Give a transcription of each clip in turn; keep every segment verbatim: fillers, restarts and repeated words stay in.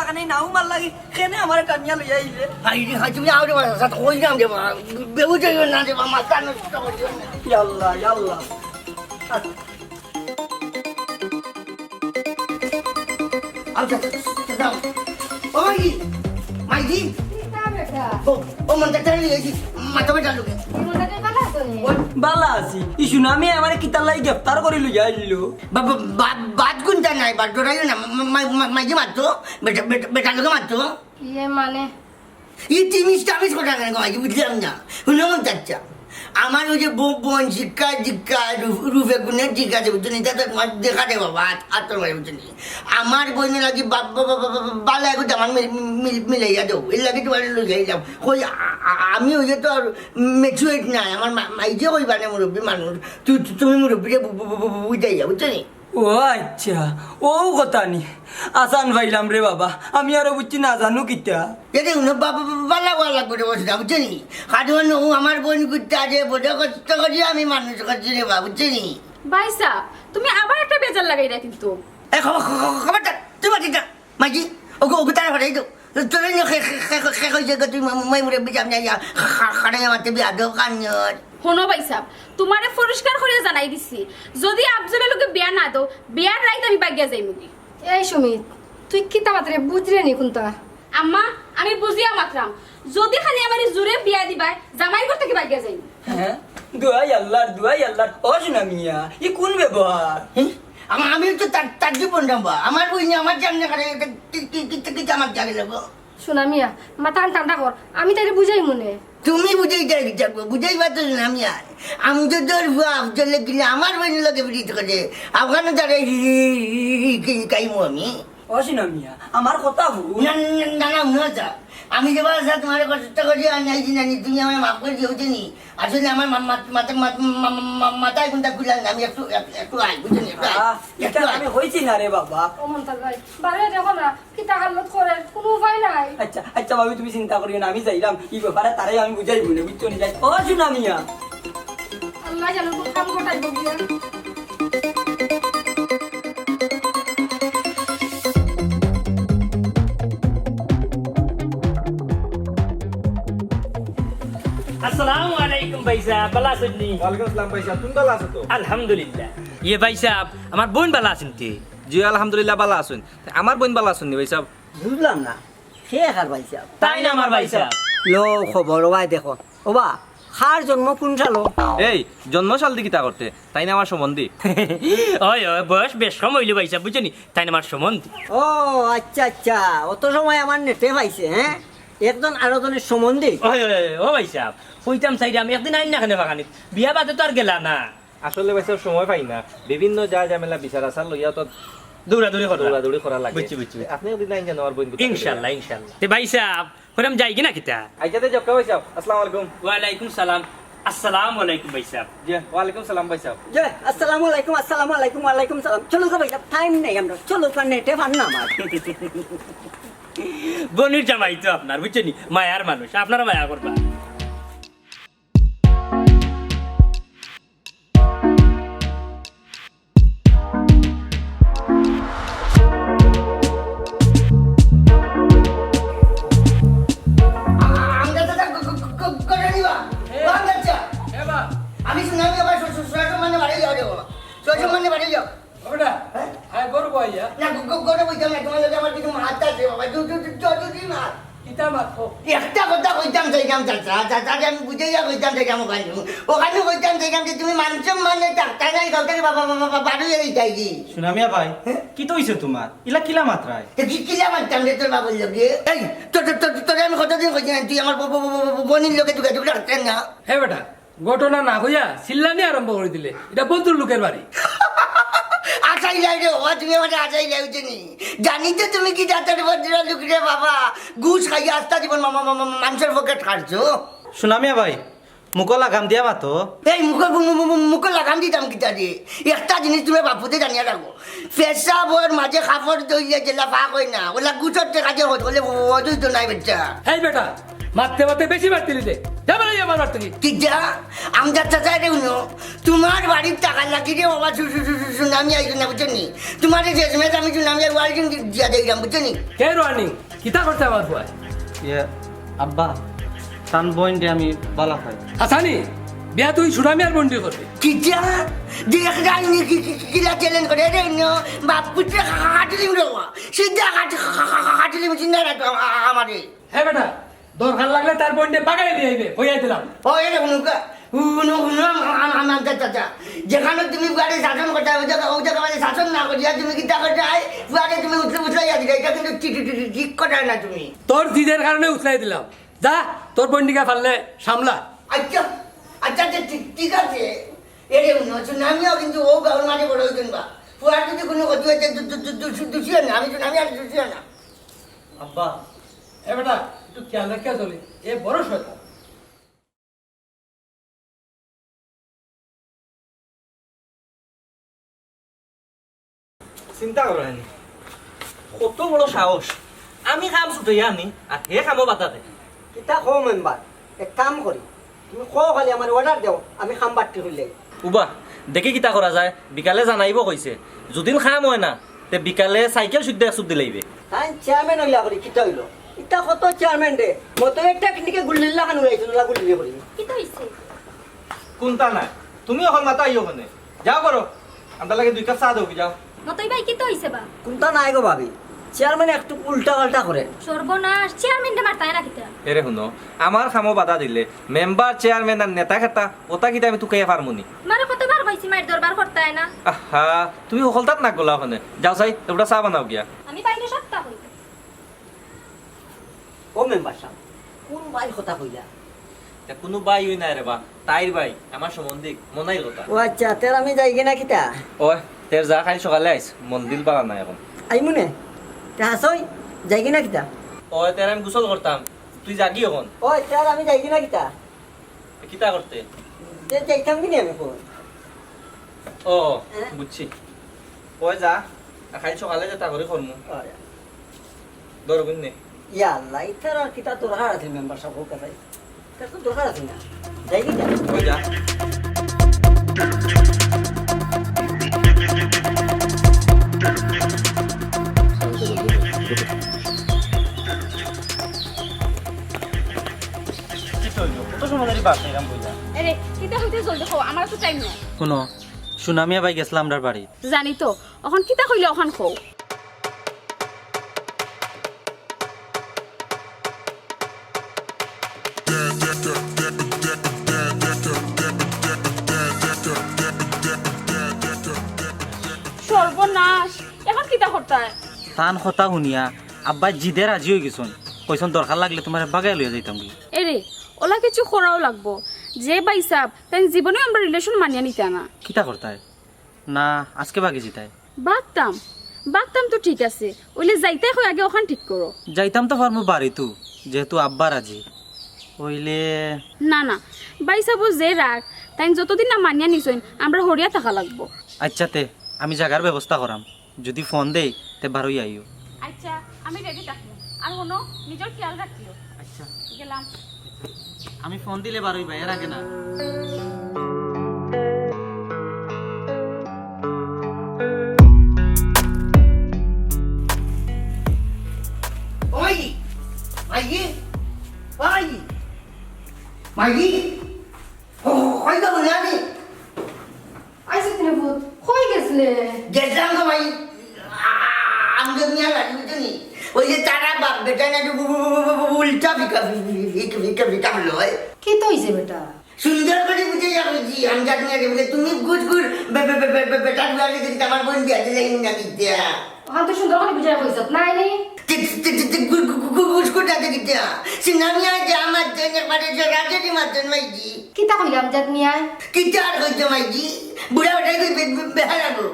আনে নাও মার লাগি, কেনে আমারে টানিয়া লইয়া আইলে। হায় রে, হায়, তুমি আও রে বাবা, সাথে কইলাম রে বাবা, বেহুশ হইও না রে বাবা, মাথা নষ্ট করিও না। ইয়া আল্লাহ, ইয়া আল্লাহ। আচ্ছা, আচ্ছা, আচ্ছা, আচ্ছা, যাও। ও মাইজি, মাইজি। কিতা বেটা? ও, ও মনটা চাইলে এই যে মাথা বেটা লোকে। এই মনটা চাই ভালা আছো নি? ও, ভালা আছি। ই সুনামি আমারে কিতার লাগি গ্রেফতার করি লইয়া আইলো? বা-, বা-, বা-, বাদ কোনটা নাই, বাদ ডরাইও না। মা-, মা-, মা-, মাইজি মারতো, বেটা, বেটা, বেটা লোকে মারতো। ইয়ে মানে? ই তিমিস তামিস কথা কেন কয়? বুঝলাম না। হুনো মন চাচ্চা, আমার ওই যে ব-, বোন শিক্ষা দীক্ষা, রূপ-, রূপে গুণে ঠিক আছে, বুঝছো নি? তাতে তোমার দেখা দে বাবা, আত-, আতর ভাই, বুঝছো নি? আমার বোনের লাগি বা-, বা-, বালা একটু আমার মিল-, মিল-, মিলাইয়া দেও, এর লাগি তোমার লই যাইলাম। কই, আ-, আ-, আমি ওই যে তো আর ম্যাচুরেট নাই, আমার মা-, মাইজে কইবা না মুরব্বী মানুষ, তু-, তু-, তুমি মুরব্বীরে বু-, বু-, বু-, বু-, বুঝাইয়া, বুঝছো নি? ও আচ্ছা, ও কথা নি। আসান পাইলাম রে বাবা, আমি আরো বুঝছি না জানো কিতা। এরে উনো বাবা, বাবা, বালা বালা করে বসে না, বুঝছো নি? কারণ ও আমার বোন করতে আগে বড় কষ্ট করি আমি মানুষ করছি রে বাবা, বুঝছো নি? ভাই সাহেব, তুমি আবার একটা বেজার লাগাইরা কিন্তু। এ, খবর, খবর, খবরটা, তুই মাতিস না। মাইজি, ওকে, ওকে তারা হটাই তো। তোর জন্য খে-, খে-, খে-, খে-, খে-, খে-, তুই মা-, মাই মুরব্বি সামনে আইয়া খা-, খা-, খাড়াই আমার তেবি আদৌ কান্নর। হুনো ভাই সাহেব, তোমারে পরিষ্কার করিয়া জানাই দিছি, যদি আফজলের লগে বিয়া না দেও, বিয়ার রাইত আমি বাগিয়া যাইমুগি। এই সুমিত, তুই কিতা মাতরে বুঝরে নি কুনতা? আম্মা, আমি বুঝিয়া মাতরাম, যদি খালি আমারে জোরে বিয়া দিবায়, জামাইর ঘর থাকি বাগিয়া যাইমু। হ্যাঁ? দুয়াই আল্লাহর, দুয়াই আল্লাহর। ও সোনা মিয়া, ই কোন ব্যবহার? হুম? আমা-, আমি তো তার, তার জীবন রাখবা। আমার বইনে আমার জানে করে, এটা কি, কি, কি, কি, কি আমার জানে লাগবো? সোনা মিয়া, মাথা ঠান্ডা কর, আমি তাইরে বুঝাইমুনে। তুমি বুঝাইতায় কিতা গো? বুঝাইবা তো সোনা মিয়া। আমি তো তোর ফুয়া আফজলে গিলা আমার বইনের লগে বিরিত করে। আফগানো তারে হি-, হি-, হি-, হি-, হি-, কাইমু আমি। ও সোনা মিয়া, আমার কথা হুন। না, না, না, না, হুনো আচ্ছা। আমি যে বাসা তোমার কষ্ট করি আর নাই দিন আনি, তুমি আমায় মাফ করে দিও, বুঝছো নি? আসলে আমার মা-, মা-, মাথা, মা-, মা-, মা-, মা-, মাথায় কোনটা খুললাম না, আমি একটু, একটু, একটু আই, বুঝছো নি? একটু আই, আহ, একটু এটা আই। আমি হইছি না রে বাবা। ও মন্তাজ ভাই, বারে দেখো না, কিতা হালত করে, কোনো উপায় নাই। আচ্ছা, আচ্ছা ভাবি, তুমি চিন্তা করিও না, আমি যাইলাম, ই ব্যাপারে তারাই আমি বুঝাইমুনে, বুঝছো নি? যাই, ও সোনা মিয়া। আল্লাহ জানে কোন কাম ঘটাইব গিয়া। আসসালামু আলাইকুম ভাই সাহেব, ভালা আছইন নি? ওয়ালাইকুম আসসালাম ভাই সাহেব, তুমি ভালা আছো তো? আলহামদুলিল্লাহ। ইয়ে ভাই সাহেব, আমার বইন ভালা আছইন তে? জি আলহামদুলিল্লাহ ভালা আছইন। আমার বইন ভালা আছইন নি ভাই সাহেব? বুঝলাম না, কে কার ভাই সাহেব? তাইন আমার ভাই সাহেব। লও খবর, ও ভাই দেখো। ও বা, কার জন্ম কোন সালো? এই, জন্ম সাল দি কিতা করতে? তাইন আমার সম্বন্ধী। ওই, ওই, বয়স বেশ কম অইলো ভাই সাহেব, বুঝছো নি? তাইন আমার সম্বন্ধী। ও, আচ্ছা, আচ্ছা, অত সময় আমার নেটে পাইছে, হ্যাঁ? একজন আরো জনের সম্বন্ধী। ওই, ওই, ওই, ও ভাই সাহেব, কইতাম চাইরাম, একদিন আইন না কেনে ফাঁকানি? বিয়া বাদে তো আর গেলা না। আসলে ভাই সাহেব সময় পাই না, বিভিন্ন যা ঝামেলা বিচার আচার লইয়া তো দৌড়াদৌড়ি করা। দৌড়াদৌড়ি করা লাগে। বুঝছি, বুঝছি, বুঝছি। আপনি একদিন আইন যেন আমার বইন কথা ইনশাল্লাহ, ইনশাল্লাহ। তে ভাই সাহেব, কইরাম যাই কি না কিতা? আচ্ছা, তে যাও, ভাই সাহেব। আসসালামু আলাইকুম। ওয়ালাইকুম সালাম। আসসালামু আলাইকুম ভাই সাহেব। জি, ওয়ালাইকুম সালাম ভাই সাহেব। জি, আসসালামু আলাইকুম, আসসালামু আলাইকুম, ওয়ালাইকুম সালাম। চলো তো ভাই সাহেব, টাইম নাই আমরা। চলো, কারণ নেটে পান না আমার। বইনর জামাই তো আপনার, বুঝছো নি? মায়ার মানুষ, আপনারা মায়া করবা। আ-, আ-, আমরা তো তা গ-, গ-, গ-, গ-, করে নিবা। এ। ও, আমরা চা। এ বা। আমি শুনলাম যে আবার শ্বশুর, শ্বশুর মানে বাড়ি যাও রে বাবা। শ্বশুর মানে বাড়ি যাও। ও বেটা, হ্যাঁ? আয় গরু বইয়া। না, গ-, গ-, গরু বইতাম না, তোমার লগে আমার কিছু মাত আছে বাবা। দু, দু, দু, দু, দু, দুই মাত। কিতা মাত কও? একটা কথা কইতাম চাইতাম চাচা, চাচারে আমি বুঝাইয়া কইতাম চাইতাম ওখানে। ওখানে কইতাম চাইতাম যে তুমি মান সম্মানে থাকতায় না, এই ঘর থাকি বা-, বা-, বা-, বা-, বার অইয়া যাইতায় কি? সোনা মিয়া ভাই, হ্যাঁ? কিতা অইছে তোমার? ইলা কিলা মাতরায়? তো কি কিলা মাততাম রে তোর বাবার লগে? এই, তোর, তোর, তোর, তোরে আমি কতদিন কইছি না, তুই আমার ব-, ব-, ব-, ব-, ব-, বইনর লগে যোগাযোগ রাখতে না? হে বেটা, ঘটনা না কইয়া চিল্লানি আরম্ভ করি দিলে, ইটা ভদ্রলোকের বাড়ি। আশাই লাই রে, ও তুমি আমার আশাই লাই উঠে নি। জানি তো তুমি কি জাতের ভদ্রলোক রে বাবা, ঘুষ খাইয়া আস্তা জীবন মা-, মা-, মা-, মা-, মানুষের পকেট কাটছো। সোনা মিয়া ভাই, মুখো লাগাম দিয়া মাতো। এই মুখো, মু-, মু-, মু-, মুখো লাগাম দিতাম কিতা দি? একটা জিনিস তুমি বাপুতে জানিয়া রাখো, পেশাবর মাঝে কাপড় ধইলে যেলা ফাঁক অয় না, ওলা ঘুষর টেকা দিয়া হত-, হলে হতই তো নাই বেটা। এই বেটা, মারতে মারতে বেশি মারতে দিলে। যা বেড়া, যা আমার বাড়ি থাকি। কিতা? আমজাদ চাচা, রে হুনো, তুমার বাড়ির টাকা লাগি রে বাবা, সু-, সু-, সু-, সু-, সুনামি আইতো না, বুঝছো নি? তুমারে শেষমেশ আমি সুনামি আই warning দি-, দিয়া দিলাম, বুঝছো নি? কে warning? কিতা করছে আমার পুয়ায়? ইয়ে, আব্বা, তান বইনরে আমি বালা পাই। আসানি, বিয়া তুই সুনামি আর বন্ডি করবি। কিতা? দেখ যাইনি কি, কি, কি, কিলা challenge করে রে, হুনো, বাপ পুত্রে হাঁটিলিম রে বাবা। সিধা হাঁটি-, হাঁটিলিম, চিন্তা রাখ আ-, আ-, আমারে। হে বেটা, দরকার লাগলে তার বইনরে বাগাই দিয়া আইবে, কইয়া দিলাম। ও, এরে হুনুকা, হুনু, হুনু, আম-, আম-, আম-, আম-, চাচা, চাচা। যেখানো তুমি পুয়ারে শাসন করতায়, অউ জাগা, অউ জাগা মানে শাসন না করিয়া তুমি কিতা করতায়, পুয়ারে তুমি উছলে উছলাইয়া দিতায়, ইটা কিন্তু ঠিক, ঠিক, ঠিক, ঠিক করতায় না তুমি। তোর জিদের কারণে উছলাই দিলাম। যা, তোর বইনরে গিয়া পারলে সামলা। আইচ্ছা, আইচ্ছা, আইচ্ছা, ঠিক, ঠিক আছে। এরে হুনো, সুনামিও কিন্তু অউ গাউর মাঝে বড় অইছইন বা। পুয়ার যদি কুনু ক্ষতি অয়, দু-, দু-, দু-, দু-, দুষিও না, আমি সুনামি আর দুষিও না। আব্বা। এ বেটা, একটু খেয়াল রাখিয়া চলি। এ বড় শয়তান। চিন্তা করো নি, কত বড় সাহস, আমি কাম ছুটাইয়া আনি আর হে কামো বাধা দেয়। কিতা কও মেম্বার, এক কাম করি, তুমি কও খালি আমারে order দেও, আমি কাম বাট্টি করিলাই। উবা, দেখি কিতা করা যায়, বিকালে জানাইবো কইছে। যুদিন কাম অয় না, তে বিকালে সাইকেল সুদ্ধা এক চুপ দিলাইবে। তাইন চেয়ারম্যান অইলা করি কিতা অইলো? ইতা কত চেয়ারম্যান রে, মতই টেকনিকে গুল্লির লাখান উড়াইছে, নুলা গুল্লি করি। কিতা অইছে? কুন্তা নাই, তুমি অখন মাতা আইও কেনে? যাও করো, আমরার লাগি দুই কাপ চা দেও কি, যাও। মতই ভাই, কিতা অইছে বা? কুন্তা নাই গো ভাবি, চেয়ারম্যান একটু উল্টা পাল্টা করে। সর্বনাশ, চেয়ারম্যানরে মারতায় না কিতা? এরে হুনো, আমার কামো বাধা দিলে মেম্বার, চেয়ারম্যান আর নেতা খেতা, অতা কিতা আমি তুকাইয়া পারমুনি? তোমারে কতবার কইছি মাইর দরবার করতায় না। আহা, তুমি হকলতাত নাক গলাও কেনে? যাও চাই, এবটা চা বানাও গিয়া। আমি বাইরে সপ্তাহ হইল। ও মেম্বার সাব, কুন ভাইর কথা কইলা? তে কুনু ভাই অই নায় রে বা, তাইর ভাই, আমার সম্বন্ধিক, মনাইর কথা। ও আইচ্ছা, তের আমি যাইগি না কিতা? ওই, তের যা, কাইল সকালে আইস, মন দিল বালা নায় অখন। আইমুনে, তে হাছাউ, যাইগি না কিতা? ওই, তের আমি গোসল করতাম, তুই যাগি অখন। ওই, তের আমি যাইগি না কিতা? কিতা করতে? যে যাইতাম কি নি আমি কই? ও, হ্যাঁ? বুঝছি। ওই যা, আর কাইল সকালে যেতা করি করমু। ওই। ধরো বুঝ নে। ইয়া আল্লাহ, ইতার আর কিতা দরকার আছিল মেম্বার সাব, অউ কথাই? ইতার তো দরকার আছিল না। যাইগি যা। ওই যা। কিতা অইলো? কত সময় ধরি বাস এরকম বইলা? আরে, কিতা কইতে জলদি কও, আমার তো time নাই। হুনো, সুনামিয়া ভাই গেছলা আমরার বাড়ি। জানি তো, অখন কিতা কইলে অখান কও। সর্বনাশ, অখন কিতা করতায়? তান কথা হুনিয়া আব্বায় জিদে রাজি অইগেছইন, কইছইন দরকার লাগলে তুমারে বাগাইয়া লইয়া যাইতাম গি। এরে, অলা কিছু করাও লাগবো। যে ভাইসাব, তাইন জীবনেও আমরার relation মানিয়া নিতা না। কিতা করতায়? না, আজকে বাগি যিতায়? বাগতাম, বাগতাম তো ঠিক আছে, অইলে যাইতায় কই আগে অখান ঠিক করো। যাইতাম তো পারমু বাড়িতু, যেহেতু আব্বা রাজি। অইলে না, না, ভাইসাবর যে রাগ, তাইন যতদিন না মানিয়া নিছইন, আমরার হরিয়া থাকা লাগবো। আইচ্ছা তে, আমি জাগার ব্যবস্থা করাম। যুদি ফোন দেই, তে বারইয়া আইও। আইচ্ছা, আমি ready থাকমু। আর হুনো, নিজর খিয়াল রাখিও। আইচ্ছা। গেলাম। আমি ফোন দিলে বারইবা, এর আগে না। ওই, মাইজি, ওই, মাইজি, ও, কই গেলে নি? আইছে নি রে পুত, কই গেছলে? গেছলাম গো মাই, আ-, আমজাদ মিয়া গাড়ি উঠে নি। ওই যে তারা বাপ বেটা না, বু-, বু-, বু-, বু-, বু-, উল্টা ফিকা, ফি-, ফি-, ফি-, ফিকা, ফিকা হলো, ওই। কিতা অইছে বেটা? সুন্দর করি বুঝাইয়া কইছি, আমজাদ মিয়া রে, বুলে, তুমি গুড় গুড় বে-, বে-, বেটার বুয়ারে যদি আমার বইন বিয়া দিলে না দিতে। অখান তুই সুন্দর করি বুঝাইয়া কইছত, নায় নি? তে, তে, তে, তে, গু-, গু-, গু-, গু-, গুসকুট আছে কিতা? সুনামিয়া যে আমার জন্য একবারে যে রাজেরই মাতন মাইজি। কিতা কইলা আমজাদ মিয়ায়? কিতা আর কইতো মাইজি? বুড়া বেটায় কই বে-, বে-, বেহারা গো।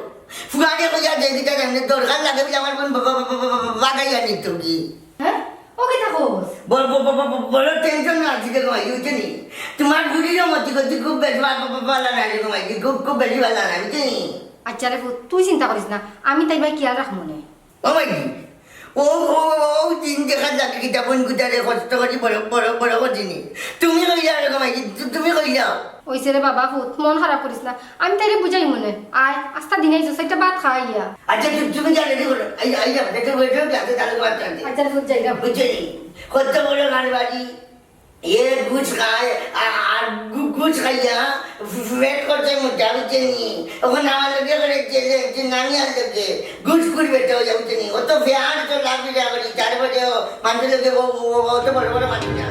ফুয়ারে কইয়া দে কিতা জানে, দরকার লাগে বুলে আমার বইন বা-, বা-, বাগাইয়া নিত কি? হ্যাঁ? ও কিতা কস? বড়, বড়, বড়, বড়, বড় tension না আছে গো মাইজি, বুঝছো নি? তোমার বুড়িরও মতি গতি খুব বেশ বা-, বা-, বা-, বালা নায় গো মাইজি, খুব, খুব বেশি বালা নায়, বুঝছো নি? আইচ্ছা রে পুত, তুই চিন্তা করিস না, আমি তাইর বায় খিয়াল রাখমু নে। ও মাইজি, ও, ও, ও, ও, দিন দেখার লাগে কিতা বইন গুতারে কষ্ট করি বড়, বড়, বড় করছি নি। তুমি কইলা এরকম আইছি, তু-, তুমি কইলা। অইছে রে বাবা, ফুত, মন খারাপ করিস না। আমি তাইরে বুঝাইমুনে। আয়, আস্তা দিন আইছস, একটা ভাত খাইয়া। আচ্ছা, তু-, তুমি যা রেডি করো। আই, আই, যা, দেখো, বসে, যাতে তাহলে ভাত খাইতে। আচ্ছা, ফুত, যাই গা। বুঝছো নি? কত বড় ঘর বাড়ি। এ ঘুষ খায়, আ-, আর ঘু-, ঘুষ খাইয়া ফে-, ফেট করছে মোটা, বুঝছো নি? ওখানে আমার লগে করে যে, যে, যে নানি আর লগে ঘুষ করবে তো, বুঝছো নি? ও তো ফেয়ার তো লাভ দিবে আবার, তারপরে ও মানুষের লগে ও, ও, ও, অত বড় বড় মানুষ না।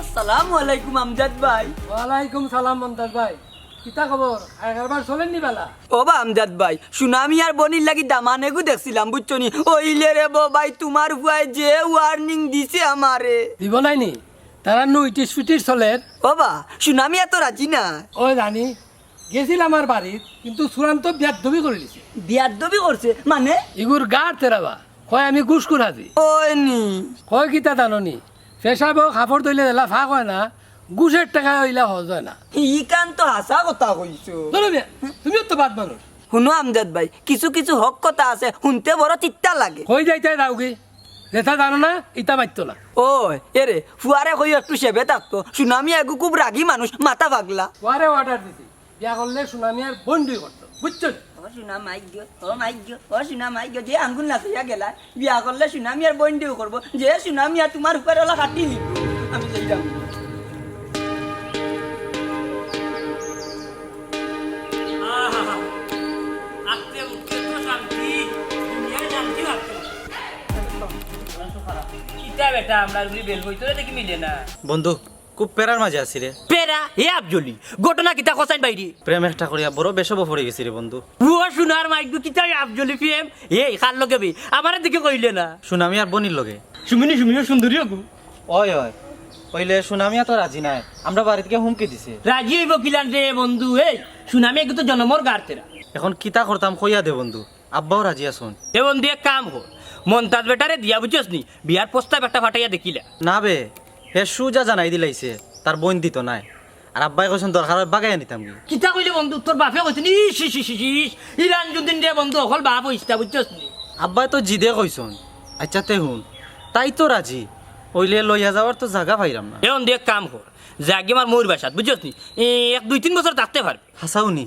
আসসালামু আলাইকুম আমজাদ ভাই। ওয়ালাইকুম সালাম মন্তাজ ভাই, কিতা খবর? আর কারবার চলের নি বালা? ও বা আমজাদ ভাই, সুনামিয়ার বইনর লাগি দামান এগু দেখছিলাম, বুঝছো নি? অইলে রে বো ভাই, তুমার ফুয়ায় যে warning দিছে আমারে। দিব নাই নি? তারা নু ইটিস ফিটিস চলের। ও বা, সুনামিয়া তো রাজি না। ও জানি, গেছিল আমার বাড়িত, কিন্তু চূড়ান্ত বিয়াদ্দবি করি দিছে। বিয়াদ্দবি করছে? মানে? ইগুর গার তেরাবা। কয় আমি ঘুষখুর হাজি। ওই নি। কয় কিতা জানো নি? পেশাবো কাপড় ধইলে যেলা ফাঁক অয় না, ঘুষের টেকায় অইলা হজ অয় না। ইখান তো হাছা কথা কইছো। ধরো মিয়া, তুমিও তো বাদ মানুষ। হুনো আমজাদ ভাই, কিছু কিছু হক কথা আছে, হুনতে বড় তিতা লাগে। কই যাইতায় যাওগি? যেটা জানো না, ইটা মাততো না। ওই, এরে, ফুয়ারে কইও একটু সেবে থাকতো। সুনামিয়া এগু খুব রাগী মানুষ, মাথা পাগলা। ফুয়ারে order দিছি, বিয়া করলে সুনামিয়ার বইনরে করতো, বুঝছো নি? ও সুনা মাই গো, ও মাই গো, ও সুনা মাই গো, যে আঙ্গুল নাচাইয়া গেলা, বিয়া করলে সুনামিয়ার বইনরেউ করবো, যে সুনামিয়া তুমার উপরে ওলা কাটি নিব। আমি যাইতাম। আহা, আত্মে মুক্তি তো শান্তি, দুনিয়ায় শান্তি লাগতো। কিতা বেটা, আমরা উনি বেল বই তোরা দেখি মিলে না। বন্ধু, খুব প্যারার মাঝে আছি রে। প্যারা? হে আফজলি, ঘটনা কিতা কছাইন বাইরে? প্রেম একটা করিয়া বড় বেসব পড়ি গেছি রে বন্ধু। ও সুনার মাইগু, কিতা রে আফজলি প্রেম? এই, কার লগে বে? আমারে দেখি কইলে না। সুনামিয়ার বইনর লগে। সুমিনি, সুমিনি সুন্দরী অগু। ওই, ওই। অইলে সুনামিয়া তো রাজি নায়। আমরা বাড়িত গিয়া হুমকি দিছে। রাজি অইবো কিলান রে বন্ধু? এই, সুনামিয়া কিন্তু জনমর গার তেরা। এখন কিতা করতাম কইয়া দে বন্ধু। আব্বাও রাজি আছইন। এ বন্ধু, এক কাম কর, মন্তাজ বেটারে দিয়া, বুঝছস নি, বিয়ার প্রস্তাব একটা ফাটাইয়া দেখিলা। না বে, হে সুজা জানাই দিলাইছে, তার বইন দিতো নায়। আর আব্বায় কইছইন দরকার অয় বাগাইয়া নিতাম গি। কিতা কইলে বন্ধু, তোর বাপে কইছইন, ইস, ইস, ইস, ইস, ইস, ইরান যুদিন রে বন্ধু, অকল বাপ অইস্তা, বুঝছস নি? আব্বায় তো জিদে কইছইন। আচ্ছা তে হুন, তাই তো রাজি, অইলে লইয়া যাওয়ার তো জাগা পাইরাম না। এ বন্ধু, এক কাম কর, যাগি আমার ময়ূর বাসাত, বুঝছস নি? এ, এক দুই তিন বছর থাকতে পারবি। হাছাউ নি?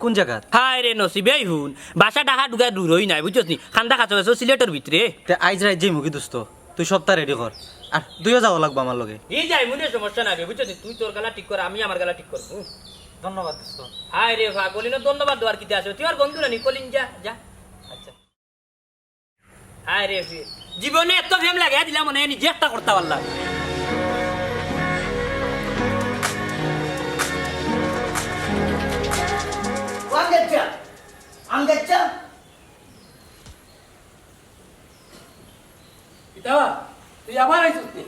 কুন জাগাত? হায় রে নসিব, এই হুন, বাসা ঢাকা ঢুকা দূরই নায়, বুঝছস নি? কান্দা কাছাকাছি সিলেটর ভিতরে। তে আইজ রাইত যাইমুগি দোস্ত, তুই সবটা রেডি কর। আর তুইও যাওয়া লাগবো আমার লগে। এই যাইমু নে, সমস্যা নাই বে, বুঝছস নি? তুই তোর গালা ঠিক কর, আমি আমার গালা ঠিক করমু। ধন্যবাদ দোস্ত। হায় রে পাগল, ইনো ধন্যবাদ দেওয়ার কিতা আছে? তুই আর বন্ধু না নি, কলিন যা, যা। আচ্ছা। হায় রে ফির। জীবনে এত প্রেম লাগাইয়া দিলাম, মনে হয় নিজে একটা করতে পারলাম। ও আমজাদ চা, আমজাদ চা। কিতা বা? তুই আবার আইছস নি?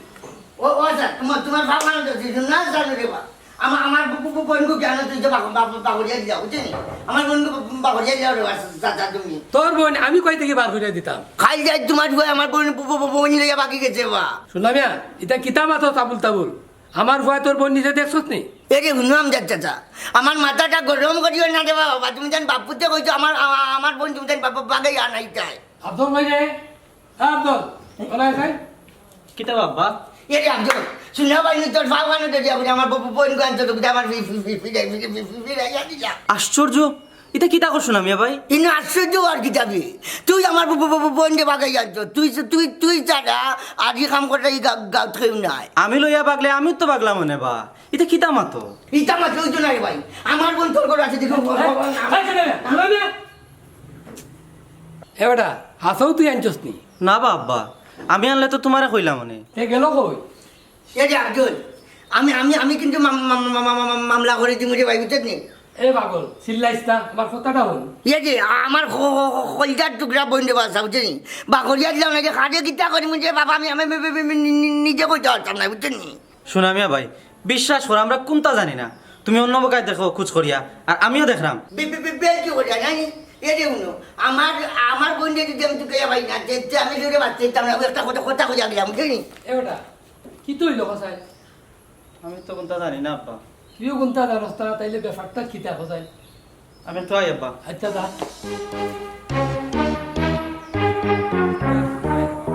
ও, ও স্যার, তোমার, তোমার বাবা না তো দিদি না জানো রে বা। আমার, আমার বু-, বু-, বু-, বইনগু কেন তুই যে বাগ-, বাগ-, বাগড়িয়া দিলা, বুঝছো নি? আমার বইনগু বাগড়িয়া দিলা রে বা, যা, যা তুমি। তোর বইন আমি কই থাকি বার করিয়া দিতাম? খাই যাই তোমার বউ, আমার বইন, বু-, বু-, বু-, বইন লইয়া বাকি গেছে বা। সুনামিয়া, ইতা কিতা মাতস আবুল তাবুল? আমার ফুয়ায় তোর বইন নিজে দেখছস নি? এ রে, হুনো আমজাদ চাচা, আমার মাথাটা গরম করিও না রে বাবা, তুমি যেন বাপুতে কইছো আমার, আ-, আ-, আমার বইন তুমি যেন বাবা বাগাই আনাইতায়। আব্দুল ভাই রে, হ্যাঁ আব্দুল, কোন আছে? কিতা বাবা? এ রে আব্দুল, শুনে ভাই, তোর বাবা না তো যাবো, আমার বউ, বইন গান তো, আমার ফি-, ফি-, ফি-, ফি-, ফি-, ফি-, ফি-, ফি-, ফি-, ফি-, ফি-, ফি-, ফি-, ইয়া দিলা। আশ্চর্য, ইতা কিতা কর সুনামিয়া ভাই? ইনো আশ্চর্য আর কিতা বে? তুই আমার বউ, বউ, বউ, বইনরে বাগাই আনছো। তুই, তুই, তুই ছাড়া আর ই কাম করতে ই গা-, গাঁওত কেউ নাই। আমি লইয়া বাগলে আমিও তো বাগলাম মনে বা। ইতা কিতা মাতো? ইতা মাতো অইতো না রে ভাই। আমার বইন তোর ঘরে আছে, দেখো, ঘর, ঘর, ঘর, না। এই ছেলে, না, না, না। এ বেটা, হাছাউ তুই আনছস নি? না বা আব্বা, আমি আনলে তো তোমারে কইলাম মনে। এ গেল কই? এ রে আব্দুল, আমি, আমি, আমি কিন্তু মাম-, মাম-, মাম-, মাম-, মাম-, মামলা করি দিমু রে ভাই, বুঝছস নি? এ পাগল, চিল্লাইস না, আমার কথাটা হুন। এ রে, আমার খ-, খ-, খ-, কলিজার টুকরা বইন রে বাচ্চা, বুঝছস নি? বাগড়িয়া দিলাম না যে কারে কিতা করিমু যে বাবা, আমি, আমি, আমি, আমি, আমি নি-, নি-, নিজে কইতে পারতাম না, বুঝছস নি? সুনামিয়া ভাই, বিশ্বাস করো, আমরা কুন্তা জানি না। তুমি অন্য বাগায় দেখো, খুঁজ করিয়া, আর আমিও দেখরাম। বে-, বে-, বে-, বে-, কি করিয়া, জানি? এ রে হুনো, আমার, আমার বইনরে যদি আমি তুকাইয়া পাই না, তে, তে আমি লইরে বাঁচতে দিতাম না, আমি একটা কথা, কথা কইয়া গেলাম, বুঝছস নি? এ বেটা, কিতা অইলো কছাই? আমি তো কুন্তা জানি না, আব্বা। তুইও কুন্তা জানস না, তাইলে ব্যাপারটা কিতা কছাই? আমি তো আই, আব্বা। আচ্ছা, যা।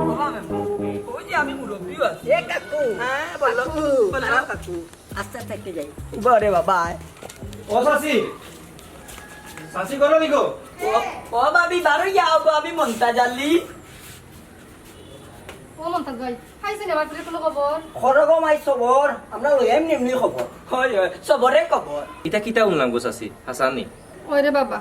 বাবা, আমি, ওই যে আমি মুরব্বি আছি। এ কাকু। হ্যাঁ, বলো। কাকু। বলো। কাকু। আস্তে আস্তে একটু যাই। বারে বাবা। ও চাচি, চাচি ঘরো নি গো? ও, ও ভাবি, বারো যাও গো, আমি মন্তাজ আলী। ও মন্তাজ ভাই, পাইছইন আমার পুতের কুনু খবর? খবর গো মাই সবর, আমরা লই এমনি এমনি খবর। হয়, হয়, সবরে খবর। ইতা কিতা হুনলাম গো চাচি, হাছা নি? ওরে বাবা,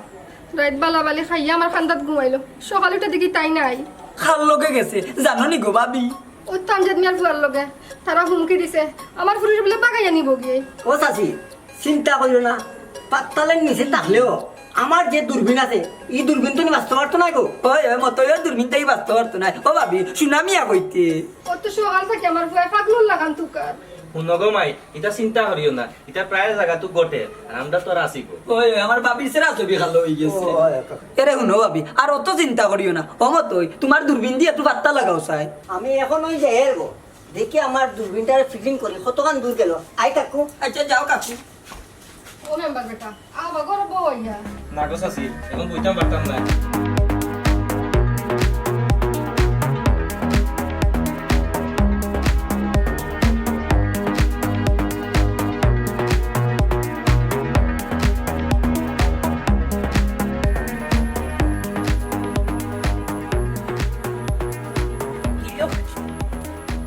রাইত বালাবালি খাইয়া আমার কান্দাত ঘুমাইলো, সকাল উঠি দেখি তাই নাই। কার লগে গেছে জানো নি গো ভাবি? ওই তো আমজাদ মিয়ার ফুয়ার লগে, তারা হুমকি দিছে, আমার ফুরিরে বুলে বাগাইয়া নিবো গিয়া। ও চাচি, চিন্তা করিও না, পাত্তালের নিচে থাকলেও আমার যে দূরবীন আছে, ই দূরবীন তো নি বাঁচতে পারতো না গো। ওই, ওই, মতো ওই দূরবীন তো ই বাঁচতে পারতো না। ও ভাবি, সুনামিয়া কইতে। ও তো সকাল থাকি আমার ফুয়ায় পাগলর লাখান তুকার। হুনো গো মাই, ইতা চিন্তা করিও না, ইতা প্রায় জাগাত ঘটে, আর আমরা তো আর আছি গো। ওই, ওই, আমার ভাবির সেরা ছবি ভালো অই গেছে। ও, হয়, হয়। এরে হুনো ভাবি, আর অত চিন্তা করিও না। ও মতই, তুমার দূরবীন দি একটু পাত্তা লাগাও চাই। আমি এখন ওই যাই আর গো। দেখি আমার দূরবীনটারে fitting করি, কতখান দূর গেল। আই কাকু। আচ্ছা, যাও কাকু। ও মেম্বার বেটা, আবা ঘরো বও আইয়া। না গো চাচি, এখন বইতাম পারতাম না।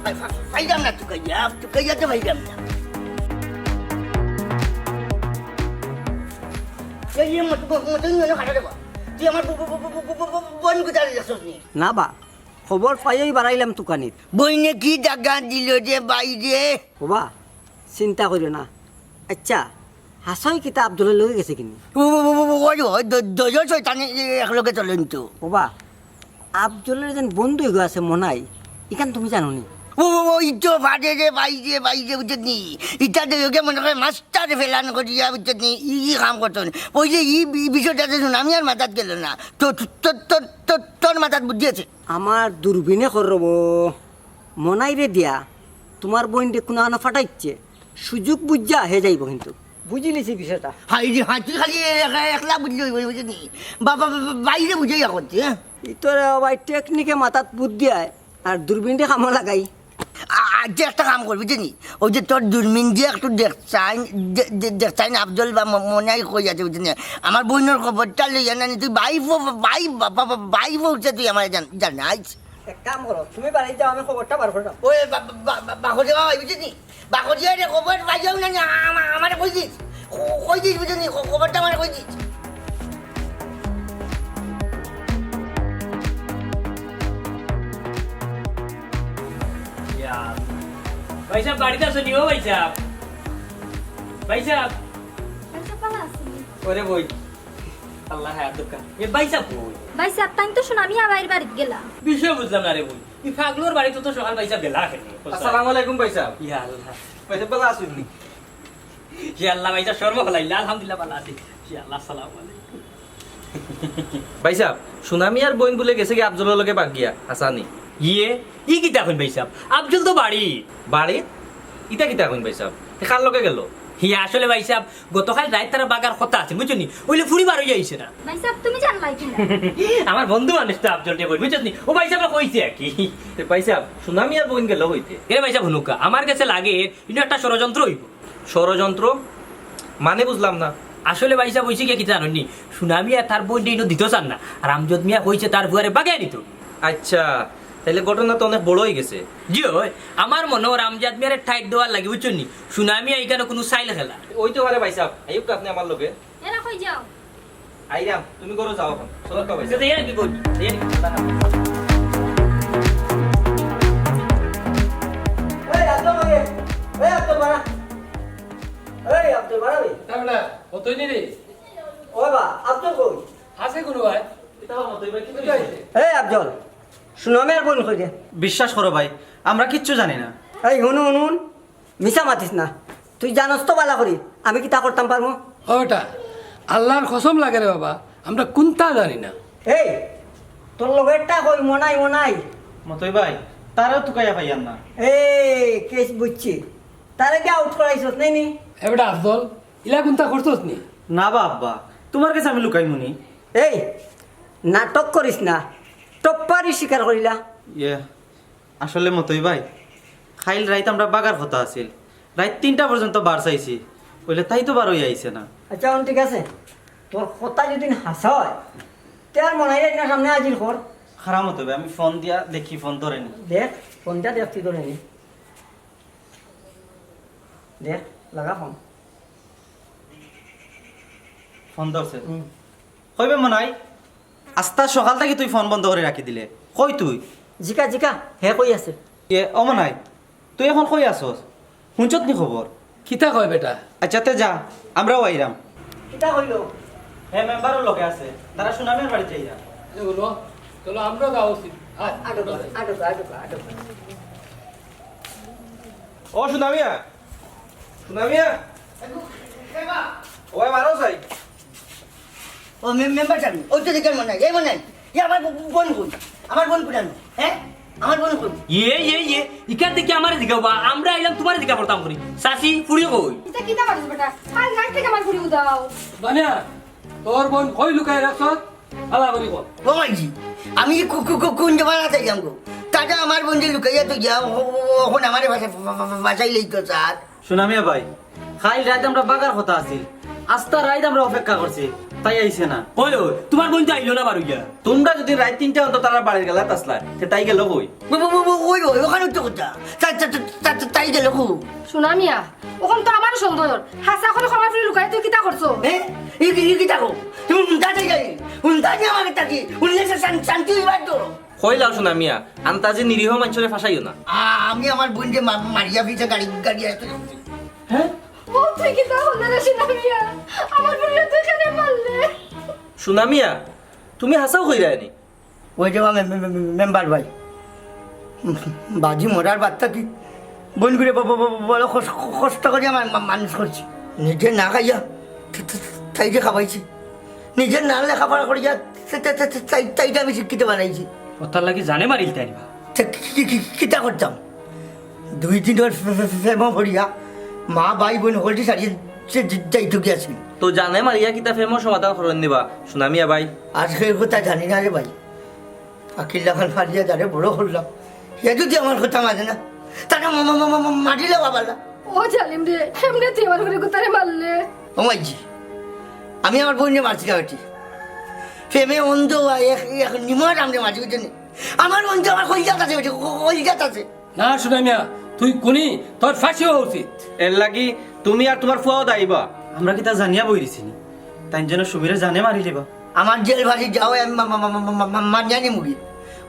পাই-, পাই-, পাইলাম না তুকাইয়া, তুকাইয়া তো পাইলাম না। এই, এই মত-, মত-, মতন যেন খাটা দেবা। তুই আমার ব-, ব-, বইন কোথায় দেখছস নি? না বা, খবর পাইয়াউ বাড়াইলাম তুকানিত। বইনে কি জাগা দিল যে বাইরে? ওবা, চিন্তা করিও না। আচ্ছা, হাছাউ কিতা আফজলর লগে গেছে কিনি? ও, ও, ও, ও, ওই, ওই, দ-, দুইজন শয়তান এ-, এ-, একলগে চলেন তো। ওবা, আফজলর যেন বন্ধু এগো আছে মনাই, ইখান তুমি জানো নি? ও, ও, ও, ইতো বাদে রে, বাইরে, বাইরে, বুঝছত নি? ইতা দেওগে মনে করে মাস্টার ফেলান করিয়া, বুঝছত নি? ই, ই কাম করতো না। ওই যে ই, ই বিষয়টা যে সুনামিয়ার মাথাত গেল না। তো, তো, তো, তো, তো, তোর মাথাত বুদ্ধি আছে? আমার দূরবীনে খরব, মনাইরে দিয়া তুমার বইনরে কুনানো ফাটাইছে, সুযোগ বুঝা হে যাইব কিন্তু। বুঝিলিছি বিষয়টা। হাই রে, হাই, তুই খালি এ-, এ-, একলা বুঝলে অইব, বুঝলি? বা-, বা-, বা-, বা-, বাইরে বুঝে ইয়া করতে, হ্যাঁ? ই তোর ভাই টেকনিকে মাথাত বুদ্ধি আয়, আর দূরবীনরে কামো লাগাই। আ-, আজ যে একটা কাম করবি, বুঝলি? ওই যে তোর দূরবীন দিয়ে একটু দেখছাইন, দে-, দে-, দেখছাইন আফজল বা ম-, মনাই কই আছে, বুঝলি? আমার বইনর খবরটা লইয়া না নি, তুই বাইফো, বাই-, বা-, বা-, বা-, বাইফো উঠছে তুই আমার জান-, জানাইস। এক কাম করো, তুমি বাড়িত যাও, আমি খবরটা বার করলাম। ওই বা-, বা-, বা-, বাকরিয়া ভাই, বুঝলি? বাকরিয়া রে, খবর পাইয়াও না, না, আমা-, আমারে কই দিস। ক-, কই দিস, বুঝলি? খ-, খবরটা আমারে কই দিস। ইয়া। ভাইসাব, বাড়িত আছো নি? ও ভাইসাব। ভাইসাব। ভাইসাব, ভালা আছো নি? ওরে বই। আল্লাহ, হায়াত দোকা। এ ভাইসাব কই? ভাইসাব, তাইন তো সুনামিয়া বাইর বাড়িত গেলা। বিষয় বুঝলাম না রে বই। ই পাগলর বাড়িত তো সকাল ভাইসাব গেলা কেনে? আসসালামু আলাইকুম ভাইসাব। ইয়া আল্লাহ। ভাইসাব, ভালা আছইন নি? ইয়া আল্লাহ, ভাইসাব, শরম হলাইলা। আলহামদুলিল্লাহ, ভালা আছি। ইয়া আল্লাহ, আসসালামু আলাইকুম। ভাইসাব, সুনামিয়ার বইন বুলে গেছে গি আফজলর লগে বাগিয়া, হাছা নি? ইয়ে, ই কিতা কইন ভাইসাব? আফজল তো বাড়িত। বাড়িত? ইতা কিতা কইন ভাইসাব? তে কার লগে গেল? ইয়া আসলে ভাইসাব, গতকাল রাইত তারা বাগার কথা আছে, বুঝছো নি? অইলে ফুরি বার অইয়া আইছে না। ভাইসাব, তুমি জানলায় কি না? আমার বন্ধু মানুষ তো আফজল রে বইন, বুঝছো নি? ও ভাইসাব কইছে আর কি। তে ভাইসাব, সুনামিয়ার বইন গেল কইতে? এরে ভাইসাব, হুনুক্কা, আমার গেছে লাগে ইনো একটা ষড়যন্ত্র অইব। ষড়যন্ত্র? মানে বুঝলাম না। আসলে ভাইসাব অইছে গিয়া কিতা জানইন নি? সুনামিয়া তার বইনরে ইনো দিতো চার না। আর আমজদ মিয়া কইছে তার ফুয়ারে বাগাইয়া নিতো। আচ্ছা, তাইলে ঘটনা তো অনেক বড় অই গেছে। জি অয়, আমার মনো অর আমজাদ মিয়ারে টাইট দেওয়ার লাগি, বুঝছো নি? সুনামিয়া ইখানো কুনু চাইল খেলা। অইতো পারে ভাইসাব, আইউক্কা আপনে আমার লগে। এরা কই যাও? আইরাম, তুমি ঘরো যাও অখন। চলো, আব্বা, ভাই। আচ্ছা, যাই আর কি করি? যাই আর কি? এই, আব্দুল ভাই, এই, আব্দুল ভাই। এই, আব্দুল ভাই। তা বেটা, অতই নি রে? ও বা, আব্দুল কই? আছে কুনু ভাই? কিতা বা, মতই ভাই, কি কইছে? এই, আব্দুল, সুনামিয়ার বইন কই রে? বিশ্বাস করো ভাই, আমরা কিচ্ছু জানি না। এই, হুন, হুন, হুন। মিছা মাতিস না। তুই জানস তো ভালা করি, আমি কিতা করতাম পারমু? ও বেটা, আল্লার কসম লাগে রে বাবা, আমরা কুন্তা জানি না। এই, তোর লগেরটা কই মনাই, মনাই? মতই ভাই, তারেও তুকাইয়া পাইয়ার না। এই, কেস বুঝছি। তারে কি আউট করাইছস নাই নি? এ বেটা আফজল, ইলা কুন্তা করছস নি? না বা আব্বা, তুমার গেছে আমি লুকাইমু নি। এই, নাটক করিস না, টপ্পারি স্বীকার করিলা। ইয়ে, আসলে মতই ভাই, কাইল রাইত আমরা বাগার কথা আছিল, রাইত তিনটা পর্যন্ত বার চাইছি, অইলে তাই তো বার অইয়া আইছে না। আচ্ছা, অন ঠিক আছে, তোর কথা যদি হাছা অয়, তে আর মনাইরে না সামনে হাজির কর। খারাপ মতো ভাই, আমি ফোন দিয়া দেখি, ফোন ধরে নি। দেখ, ফোনটা দেখ, তুই ধরে নি। দেখ, লাগা ফোন। ফোন ধরছে। হুম। কইবে মনাই, আস্তা সকাল থাকি তুই ফোন বন্ধ করি রাখি দিলে। কই তুই? জিকা, জিকা, হে কই আছে? এ, ও মনাই, তুই অখন কই আছস? হুনছত নি খবর? কিতা কয় বেটা? আচ্ছা, তে যা, আমরাও আইরাম। কিতা কইলো? হে মেম্বারর লগে আছে, তারা সুনামিয়ার বাড়িত যাইরা। এ বলো, চলো আমরাও যাওয়া উচিত। আয়, আটো, আটো, আটো, আটো, আটো। ও সুনামিয়া, সুনামিয়া, ও ভাই, বারো চাই। ও মে-, মেম্বার সাব, ওই তো দেখেন মনে হয়, এই মনে হয়, এই আমার ব-, ব-, বোন কই? আমার বোন কোথায়? হ্যাঁ? আমার বোন কই? ইয়ে, ইয়ে, ইয়ে, ইকার দেখি আমারে জিগাও বা, আমরা আইলাম তুমারে জিগা করতাম করি। চাচি, ফুড়ি কই? ইতা কিতা মাতিস বেটা? কাল রাইত থাকি আমার ফুড়ি উদাও। বানিয়া, তোর বোন কই লুকাই রাখছস? হালা করি কর। ও মাইজি, আমি কু-, কু-, কু-, কোন জমানা থাকি আমগো? তাতে আমার বোন যে লুকাইয়া তো গিয়া, ও-, ও-, ও-, অখন আমারে বাসা-, বা-, বা-, বা-, বাসায় লইতো স্যার। সুনামিয়া ভাই, কাইল রাইত আমরা বাগার কথা আছিল, আস্তা রাইত আমরা অপেক্ষা করছি, তাই আইছে না। ওই, ওই, তুমার বোন তো আইলো না বারইয়া। তুমরা যদি রাইত তিনটা অন্তত তারার বাড়ির গেলাত আছলা, তে তাই গেল কই? ও, ও, ও, ও, ওই, ওই, ওখানে তো কথা। তা-, তা-, তা-, তা-, তাই গেল কই? সুনামিয়া, অখন তো আমারও সন্দেহ অর। হাছা করি কমার ফুড়ি লুকাই তুই কিতা করছো? এ? ই কি, ই কিতা কও? তুমি উল্টা যাই যাই। উল্টা দিয়ে আমারে তাকি। উল্টা শান-, শান্তি হইবার তো। কইলাও সুনামিয়া, আন্তাজি নিরীহ মানষরে ফাঁসাইও না। আ-, আমি আমার বোনরে মা-, মারিয়া ফিরে গাড়ি, গাড়ি আসতে। হ্যাঁ? ও তুই কিতা করলে রে সুনামিয়া? আমার বোনরে তুই কেনে মারলে? সুনামিয়া, তুমি হাছাউ কইরায় নি? ওই যে মে-, মে-, মে-, মেম্বার ভাই, বাজি মরার বাদ থাকি বোনগুরে ব-, ব-, ব-, বড় কষ-, কষ্ট করি আমার মা-, মানুষ করছি। নিজে না খাইয়া তা-, তা-, তা-, তাইরে খাওয়াইছি, নিজে না লেখাপড়া করিয়া তা-, তা-, তা-, তা-, তাই-, তাইরে আমি শিক্ষিত বানাইছি। ও তার লাগি জানে মারিল তাই বা? তা কি-, কি-, কি-, কিতা করতাম? দুই দিন ওর ফে-, ফে-, ফে-, ফেমো পড়িয়া মা, ভাই, বোন হকলটি সারিয়ে যে-, যে-, যাইতো গিয়াছিল। তো জানে মারিয়া কিতা ফেমো সমাধান করইন দিবা, সুনামিয়া ভাই? আজকে এই কথা জানি না রে ভাই। আকিল্লা খান ফারিয়া যারে বড় করলাম, হে যদি আমার কথা মানে না, তাকে মা-, মা-, মা-, মা-, মা-, মারিলে বাবালা। ও জালিম রে, এমনে তুই আমার করে কুতারে মারলে। ও মাইজি, আমি আমার বোনরে মারছি না বেটি। প্রেমে অন্ধ হওয়া এক, এক নিময় আমনে মারছি, বুঝছেন নি? আমার বোন তো আমার কলিজাত আছে বেটি, ক-, কলিজাত আছে। না, সুনামিয়া, তুই খুনি, তোর ফাঁসি হওয়া উচিত। এর লাগি তুমি আর তুমার ফুয়াও দায়ী বা। আমরা কিতা জানিয়া বই দিছি নি? তাইন যেন সুমিরে জানে মারিলিবা। আমার জেল ফাঁসি যাও, আমি মা-, মা-, মানিয়া নিমুগি।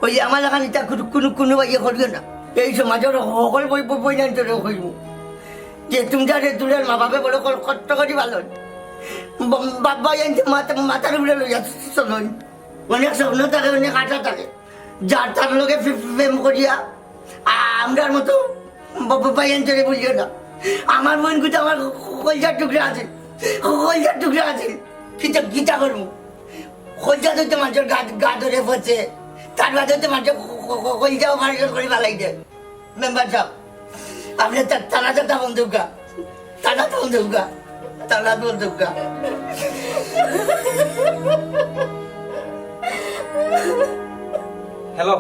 ওই যে আমার লাখান ইতা কুনু, কুনু, কুনু বাইয়ে করিও না। এই সমাজর হকল বই, বই, বই নাই তোরে কইমু। যে তুমরা রে তুলার মা বাপে বড় কর-, কষ্ট করি পালন। ব-, বাবা এনতে মাথা, মাথার উপরে লইয়া চলন। অনেক স্বপ্ন থাকে, অনেক আশা থাকে। যার তার লগে ফে-, ফে-, প্রেম করিয়া আ-, আমরার মতো ব-, ব-, বাইয়ান চলে বলিও না। আমার বোন কিন্তু আমার কলজার টুকরা আছে, কলজার টুকরা আছে। কিতা, কিতা করবো? কলজা ধরতে মানুষের গা, গা ধরে পড়ছে, তার বাদে তো মানুষের ক-, ক-, ক-, কলজাও মানুষের করে ফালাই দেয়। মেম্বার সাব, আপনি তা-, তালা তো তখন দুর্গা, তালা তখন দুর্গা, তালা তখন দুর্গা। হ্যালো।